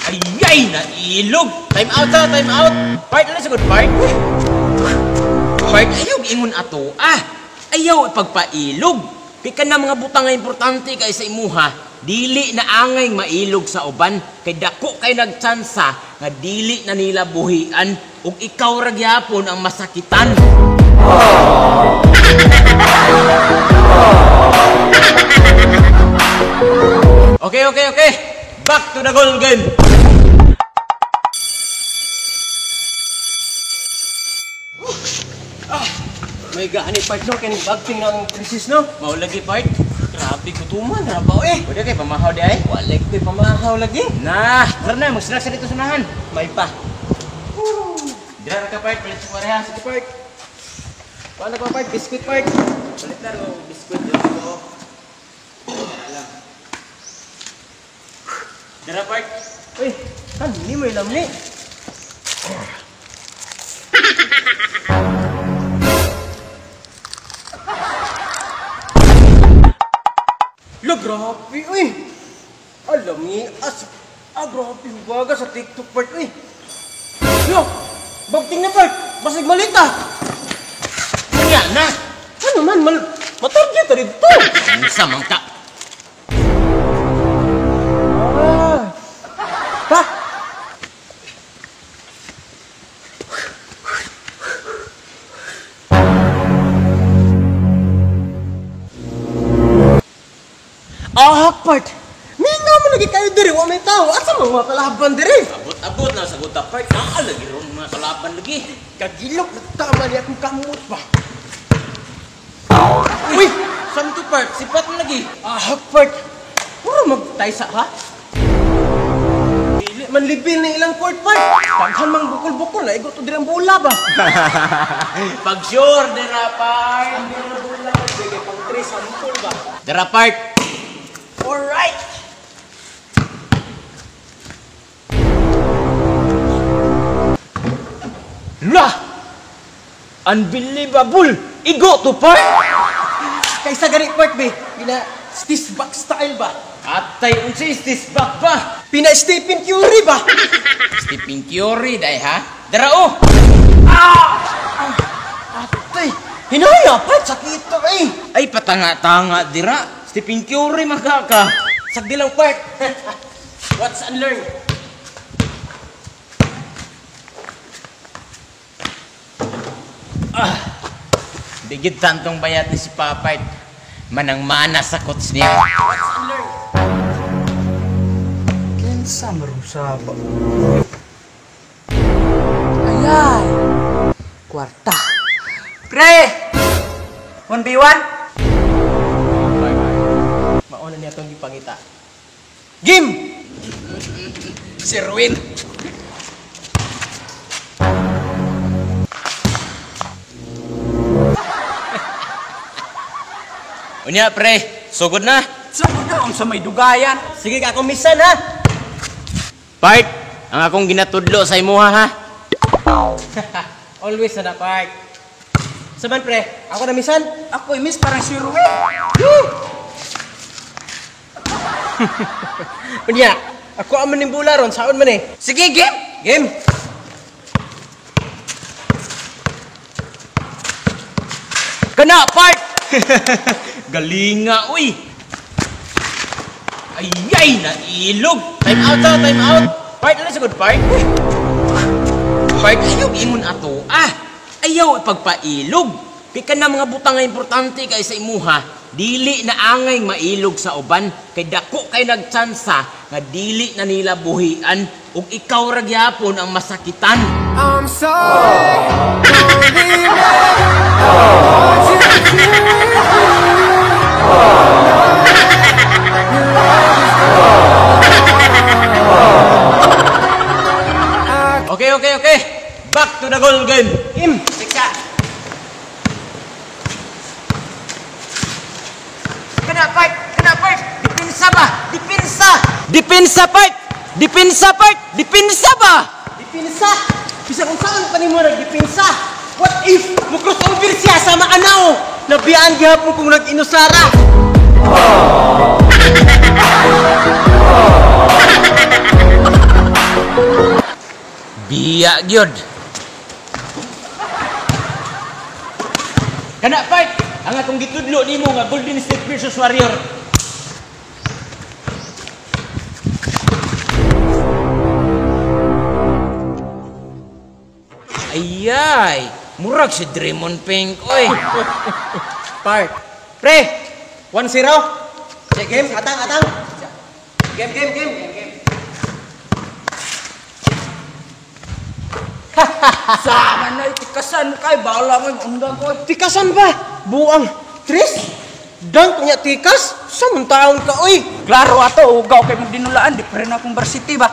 Ay, nailog! Time out sa, time out! Part na sa good part. Part, ayaw ingon ato. Ah, ayaw ipagpailog. Kay ka na mga butang nga importante kay sa imuha, dili na angay mailog sa uban. Kay dako kay nagtsansa nga dili na nila buhian ug ikaw ra gyapon ang masakitan. Okay. Back to the goal game. May gaani part no, kaning bagting ng crisis no. Mao lagi part. Grabe gutuman, rabaw eh. Pwede kay pamahaw di ay. Wala ko'y pamahaw lagi. Nah, tara na, mag-snack sa dito sunahan. May pa. Dira ra ka part, palit sa pareha. Sige part. Paano ka part? Biscuit part. Palit na ro biscuit dito. Dira part. Uy, kan ni mo ilam ni. Lo, grabe, uy. Alam ni, as, ah, grabe, baga sa TikTok part, uy. Lo, bagting na part, basig malita. Unya na. Ano man, matarget na dito. Unsa man ka? Ah. Pa! Ah, part. Mingaw mo lagi kayo diri, wa may tao. Asa man mga kalaban diri? Abot-abot na sa guta part. Naa lagi ron mga kalaban lagi. Kagilok na tama niya akong kamot ba. Uy, samto part, sipat mo lagi. Ah, part. Puro magtaysa ha? Dili man libil ni ilang court part. Daghan mang bukol-bukol na igo to diri ang bola ba. Pag sure dira part. Ang diri ang bola bigay pang 3 sampol ba. Dira part. Alright. La! Unbelievable! Igo to part! Kaysa gani part be, pina Steve back style ba? Atay unsay Steve back ba? Pina Stephen Curry ba? Stephen Curry dai ha? Dira oh. Ah! Atay, hinaya part sakit to eh. Ay patanga-tanga dira. Stephen Curry magka ka. Sagdi lang part. Watch and learn. Ah. Digit tantong bayat ni si Papart. Manang-mana sa kots niya. Watch and learn. Kinsa marusa ba? Ayay! Kwarta. Pre! 1v1? Mauna niya itong gipangita. Game! Si Erwin. Unya pre, sugod na. Sugod na unsa may dugayan. Sige ka akong misan ha. Part, ang akong ginatudlo sa imuha ha. Always na part. Saban pre, ako na misan. Ako miss parang si Erwin. Unya, ako ang maning bola ron, saon man eh. Sige, game! Game! Kana, part! Galinga, uy! Ayay, nailog! Time out sa, time out! Part na sa good part. Part, ayaw ingon ato. Ah, ayaw ipagpailog. Kay ka na mga butang nga importante kay sa imuha, dili na angay mailog sa uban. Kay dako kay nagtsansa nga dili na nila buhian ug ikaw ra gyapon ang masakitan. I'm sorry. Don't leave me. Want you to Okay. Back to the goal game. Game! Siksa. Kana part, kana part. Depensa ba? Depensa. Depensa part. Depensa part. Depensa ba? Depensa! Bisan kung saan pa nimo nagdepensa. What if mo-cross over siya sa maanaw? Nabiyaan gihapon kung nag-inusara. Biya gyud. Kana part, ang akong gitudlo nimo nga Golden State versus Warrior. Ayay, murag si Draymond Pink oy. Part. Pre, 1-0. Check game, atang, atang. Game, game, game. Sama na itikasan kay bala mo undang ko. Tikasan ba? Buang. Tris? Dunk niya tikas? Sa taon ka, oy. Klaro ato ugaw kay magdinulaan di pa rin akong varsity ba.